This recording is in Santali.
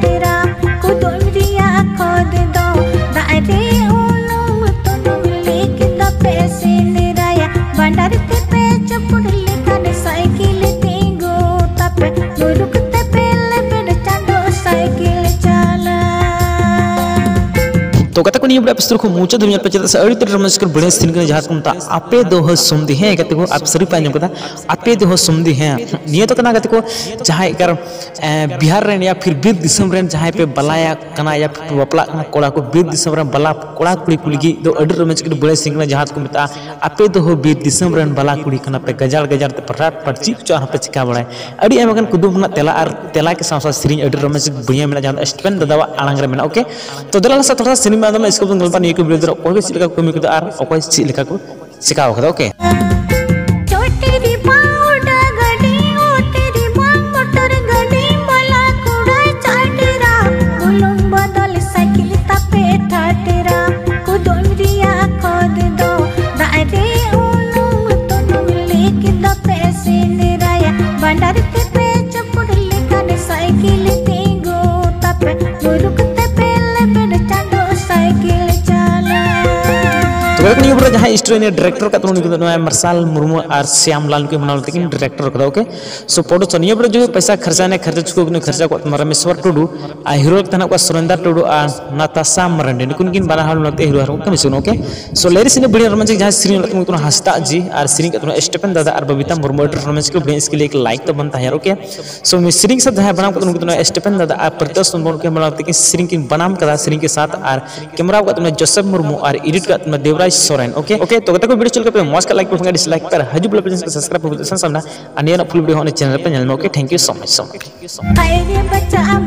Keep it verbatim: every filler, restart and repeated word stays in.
ᱛᱮᱨᱟ ᱠᱩᱫᱩᱢ ᱨᱮᱭᱟᱜ ᱠᱷᱚᱫ ᱫᱚ ᱫᱟᱜ ᱨᱮ ᱩᱱᱩᱢ ᱛᱩᱱᱩᱢ ᱞᱤᱠ ᱫᱚᱯᱮ ᱥᱤᱱᱫᱽᱨᱟᱭᱟ᱾ ᱵᱟᱱᱰᱟᱨ ᱛᱮᱯᱮ ᱪᱩᱯᱩᱫ ᱞᱮᱠᱷᱟᱱ ᱥᱟᱭᱠᱮᱞ ᱛᱤᱸᱜᱩ ᱛᱟᱯᱮ᱾ ᱢᱩᱨᱩᱠ ᱛᱮᱯᱮ ᱞᱮᱵᱮᱫ ᱪᱟᱸᱫᱚ ᱥᱟᱭᱠᱮᱞ ᱪᱟᱞᱟ᱾ ᱛᱚ ᱜᱟᱛᱮ ᱠᱚ, ᱱᱤᱭᱟᱹ ᱵᱮᱲᱟ ᱯᱤᱥᱛᱩᱨ ᱠᱷᱚᱱ ᱢᱩᱪᱟᱹᱫ ᱫᱷᱟᱹᱵᱤᱡ ᱯᱮ ᱪᱮᱫᱟᱜ ᱥᱮ ᱟᱹᱰᱤ ᱩᱛᱟᱹᱨ ᱨᱚᱢᱚᱡᱽ ᱠᱚ ᱵᱟᱹᱲᱤᱡ ᱥᱮᱨᱮᱧ ᱠᱟᱱᱟ, ᱡᱟᱦᱟᱸ ᱠᱚ ᱢᱮᱛᱟᱜᱼᱟ ᱟᱯᱮ ᱫᱚ ᱦᱚᱸ ᱥᱚᱢᱫᱤ᱾ ᱦᱮᱸ ᱜᱟᱛᱮ ᱠᱚ, ᱟᱯᱮ ᱥᱟᱹᱨᱤ ᱯᱮ ᱟᱸᱡᱚᱢ ᱠᱟᱫᱟ, ᱟᱯᱮ ᱫᱚ ᱦᱚᱸ ᱥᱚᱢᱫᱤ᱾ ᱦᱮᱸ, ᱱᱤᱭᱟᱹ ᱫᱚ ᱠᱟᱱᱟ ᱜᱟᱛᱮ ᱠᱚ, ᱡᱟᱦᱟᱸᱭ ᱠᱟᱨᱚᱱ ᱮ, ᱵᱤᱦᱟᱨ ᱨᱮᱱ ᱭᱟ ᱯᱷᱤᱨ ᱵᱤᱨ ᱫᱤᱥᱚᱢ ᱨᱮᱱ ᱡᱟᱦᱟᱸᱭ ᱯᱮ ᱵᱟᱞᱟᱭᱟ ᱠᱟᱱᱟ ᱭᱟ ᱯᱷᱤᱨ ᱯᱮ ᱵᱟᱯᱞᱟᱜ ᱠᱟᱱᱟ ᱠᱚᱲᱟ ᱠᱚ, ᱵᱤᱨ ᱫᱤᱥᱚᱢ ᱨᱮᱱ ᱵᱟᱞᱟ ᱠᱚᱲᱟ ᱠᱩᱲᱤ ᱠᱚ ᱞᱟᱹᱜᱤᱫ ᱫᱚ ᱟᱹᱰᱤ ᱨᱚᱢᱚᱡᱽ ᱠᱟᱹᱴᱤᱡ ᱵᱟᱹᱲᱤᱡ ᱥᱮᱨᱮᱧ ᱠᱟᱱᱟ, ᱡᱟᱦᱟᱸ ᱫᱚᱠᱚ ᱢᱮᱛᱟᱜᱼᱟ ᱟᱯᱮ ᱫᱚ ᱦᱚᱸ ᱵᱤᱨ ᱫᱤᱥᱚᱢ ᱨᱮᱱ ᱵᱟᱞᱟ ᱠᱩᱲᱤ ᱠᱟᱱᱟ ᱯᱮ, ᱜᱟᱡᱟᱲ ᱜᱟᱡᱟᱲ ᱛᱮ ᱯᱟᱴᱨᱟᱴ ᱯᱟᱴᱪᱤ ᱪᱚ ᱟᱨᱦᱚᱸ ᱯᱮ ᱪᱤᱠᱟ ᱵᱟᱲᱟᱭᱟ᱾ ᱟᱹᱰᱤ ᱟᱭᱢᱟ ᱜᱟᱱ ᱠᱩᱫᱩᱢ ᱨᱮᱱᱟᱜ ᱛᱮᱞᱟ ᱟᱨ ᱛᱮᱞᱟ ᱠᱮ ᱥᱟᱶ ᱥᱟᱶ ᱥᱮᱨᱮᱧ ᱟᱹᱰᱤ ᱨᱚᱢᱚᱡᱽ ᱵᱟᱹᱲᱤᱭᱟᱹ ᱢᱮᱱᱟᱜᱼᱟ, ᱡᱟᱦᱟᱸ ᱫᱚ ᱥᱴᱤᱯᱷᱮᱱ ᱫᱟᱫᱟᱣᱟᱜ ᱟᱲᱟᱝ ᱨᱮ ᱢᱮᱱᱟᱜᱼᱟ᱾ ᱳᱠᱮ, ᱛᱚ ᱫᱮᱞᱟ ᱱᱟᱥᱮ ᱛᱷᱚᱲᱟ ᱥᱮᱨᱮᱧ ᱢᱟ ᱟᱫᱚ ᱤᱥᱠᱩᱞ ᱵᱚᱱ ᱜᱟᱞᱯᱟ ᱱᱤᱭᱟᱹ ᱠᱚ ᱵᱤᱨᱩᱫᱽ ᱨᱮ ᱚᱠᱚᱭ ᱠᱚ ᱪᱮᱫ ᱞᱮᱠᱟ ᱠᱚ ᱠᱟᱹᱢᱤ ᱠᱮᱫᱟ ᱟᱨ ᱚᱠᱚᱭ ᱪᱮᱫ ᱞᱮᱠᱟ ᱠᱚ ᱪᱤᱠᱟᱣ ᱠᱟᱫᱟ᱾ ᱳᱠᱮ᱾ ᱪᱚᱴᱤᱨᱤ ᱵᱟᱝ ᱩᱰᱟᱹ ᱜᱟᱹᱰᱤ, ᱚᱴᱤᱨᱤ ᱵᱟᱝ ᱢᱚᱴᱚᱨ ᱜᱟᱹᱰᱤ, ᱵᱟᱞᱟ ᱠᱩᱲᱟᱹᱭ ᱪᱟᱴᱤᱨᱟ, ᱵᱩᱞᱩᱝ ᱵᱚᱫᱚᱞ ᱥᱟᱭᱠᱮᱞ ᱛᱟᱯᱮ ᱴᱷᱟᱴᱨᱟ, ᱠᱩᱫᱩᱢ ᱨᱮᱭᱟᱜ ᱠᱷᱚᱫ ᱫᱚ ᱫᱟᱜ ᱨᱮ ᱩᱱᱩᱢ ᱛᱩᱱᱩᱢ ᱞᱤᱠ ᱫᱚᱯᱮ ᱥᱤᱱᱫᱽᱨᱟᱭᱟ, ᱵᱟᱱᱰᱟᱨ ᱛᱮᱯᱮ ᱪᱩᱯᱩᱫ ᱞᱮᱠᱷᱟᱱ ᱥᱟᱭᱠᱮᱞ ᱛᱤᱸᱜᱩ ᱛᱟᱯᱮ, ᱢᱩᱨᱩᱠ ᱛᱮᱯᱮ ᱞᱮᱵᱮᱫ ᱪᱟᱸᱫᱚ ᱥᱟᱭᱠᱮᱞ ᱪᱟᱞᱟ᱾ ᱛᱚᱵᱮ ᱱᱤᱭᱟᱹ ᱵᱚᱞᱮ ᱡᱟᱦᱟᱸᱭ ᱥᱴᱳᱨᱤ ᱨᱤᱱᱤᱡ ᱰᱤᱨᱮᱠᱴᱚᱨ ᱠᱟᱫ ᱛᱟᱵᱚᱱᱟ, ᱩᱱᱤ ᱠᱚᱫᱚ ᱱᱚᱣᱟ ᱢᱟᱨᱥᱟᱞ ᱢᱩᱨᱢᱩ ᱟᱨ ᱥᱭᱟᱢ ᱞᱟᱞ ᱠᱤᱱ ᱵᱮᱱᱟᱣ ᱞᱮᱫᱟ ᱠᱤᱱ ᱰᱤᱨᱮᱠᱴᱚᱨ ᱠᱟᱫᱟ᱾ ᱳᱠᱮ, ᱥᱳ ᱯᱨᱚᱰᱩᱥᱟᱨ ᱱᱤᱭᱟᱹ ᱵᱚᱞᱮ ᱡᱩᱫᱤ ᱯᱚᱭᱥᱟ ᱠᱷᱚᱨᱪᱟ ᱱᱮ ᱠᱷᱚᱨᱪᱟ ᱪᱩᱠᱟᱹᱣ ᱠᱤᱱ ᱠᱷᱚᱨᱪᱟ ᱠᱚ ᱛᱟᱵᱚᱱᱟ ᱨᱟᱢᱮᱥᱣᱚᱨ ᱴᱩᱰᱩ ᱟᱨ ᱦᱤᱨᱳ ᱠᱟᱛᱮ ᱦᱮᱱᱟᱜ ᱠᱚᱣᱟ ᱥᱩᱨᱮᱱᱫᱟᱨ ᱴᱩᱰᱩ ᱟᱨ ᱱᱟᱛᱟᱥᱟ ᱢᱟᱨᱟᱱᱰᱤ, ᱱᱩᱠᱤᱱ ᱠᱤᱱ ᱵᱟᱱᱟ ᱦᱚᱲ ᱱᱚᱛᱮ ᱦᱤᱨᱳ ᱟᱨ ᱠᱚ ᱠᱟᱹᱢᱤ ᱥᱮᱱᱚᱜ᱾ ᱳᱠᱮ, ᱥᱳ ᱞᱮᱨᱤᱥ ᱤᱱᱟᱹ ᱵᱟᱹᱲᱤᱡ ᱨᱚᱢᱟᱱ ᱡᱟᱦᱟᱸ ᱥᱮᱨᱮᱧ ᱚᱞ ᱠᱟᱫ ᱛᱟᱵᱚᱱᱟ ᱦᱟᱸᱥᱫᱟᱜ ᱡᱤ ᱟᱨ ᱥᱮᱨᱮᱧ ᱠᱟᱫ ᱛᱟᱵᱚᱱᱟ ᱥᱴᱤᱯᱷᱮᱱ ᱫᱟᱫᱟ ᱟᱨ ᱵᱚᱵᱤᱛᱟ ᱢᱩᱨᱢᱩ ᱟᱹᱰᱤ ᱨᱚᱢᱟᱱ ᱠᱚ ᱵᱮᱱ ᱤᱥᱠᱮ ᱞᱤᱭᱮ ᱞᱟᱭᱤᱠ ᱛᱟᱵᱚᱱ ᱛᱟᱦᱮᱸ᱾ ᱳᱠᱮ, ᱥᱳ ᱥᱮᱨᱮᱧ ᱥᱟᱛ ᱡᱟᱦᱟᱸᱭ ᱵᱟᱱᱟᱢ ᱠᱟᱫ ᱩᱱᱠᱩ ᱫᱚ ᱥᱴᱤᱯᱷᱮᱱ ᱫᱟᱫᱟ ᱟᱨ ᱯᱨᱤᱛᱚᱥ ᱥᱚᱢᱵᱚᱱ ᱠᱤᱱ ᱵᱟᱱᱟᱢ ᱛᱟᱹᱠᱤᱱ ᱥᱮᱨᱮᱧ ᱠᱤᱱ ᱵᱟᱱᱟᱢ ᱠᱟᱫᱟ ᱥᱮᱨᱮᱧ ᱠᱮ ᱥᱟᱛ ᱟᱨ ᱠᱮᱢᱮᱨᱟ ᱠᱟᱫ ᱛᱟᱵᱚᱱᱟ ᱡᱳᱥᱮᱯ ᱢᱩᱨᱢᱩ ᱟᱨ ᱮᱰᱤᱴ ᱠᱟᱫ ᱛᱟᱵᱚᱱᱟ ᱫᱮᱵᱽᱨᱟᱡᱽ ᱥᱚᱨᱮᱱ᱾ ᱳᱠᱮ, ᱳᱠᱮ, ᱛᱚ ᱜᱟᱛᱮ ᱠᱚ ᱵᱷᱤᱰᱤᱭᱳ ᱪᱮᱫ ᱞᱮᱠᱟ ᱯᱮ ᱢᱚᱡᱽ ᱠᱟᱜ ᱞᱟᱭᱤᱠ ᱯᱮ ᱵᱟᱝ ᱰᱤᱥᱞᱟᱭᱤᱠ ᱯᱮ ᱟᱨ ᱦᱤᱡᱩᱜ ᱵᱚᱞᱮ ᱯᱮ ᱥᱟᱵᱥᱠᱨᱟᱭᱤᱵ ᱯᱮ ᱥᱟᱱᱟᱢ ᱟᱨ ᱱᱤᱭᱟᱹ ᱨᱮᱱᱟᱜ ᱯᱷᱩᱞ ᱵᱷᱤᱰᱤᱭᱳ ᱦᱚᱸ ᱚᱱᱟ ᱪᱮᱱᱮᱞ ᱨᱮᱯᱮ ᱧᱮᱞ ᱧᱟᱢᱟ᱾ Okay, thank you so much, so much. ᱦᱟᱭ ᱨᱮ ᱵᱟᱪᱟ ᱟᱢ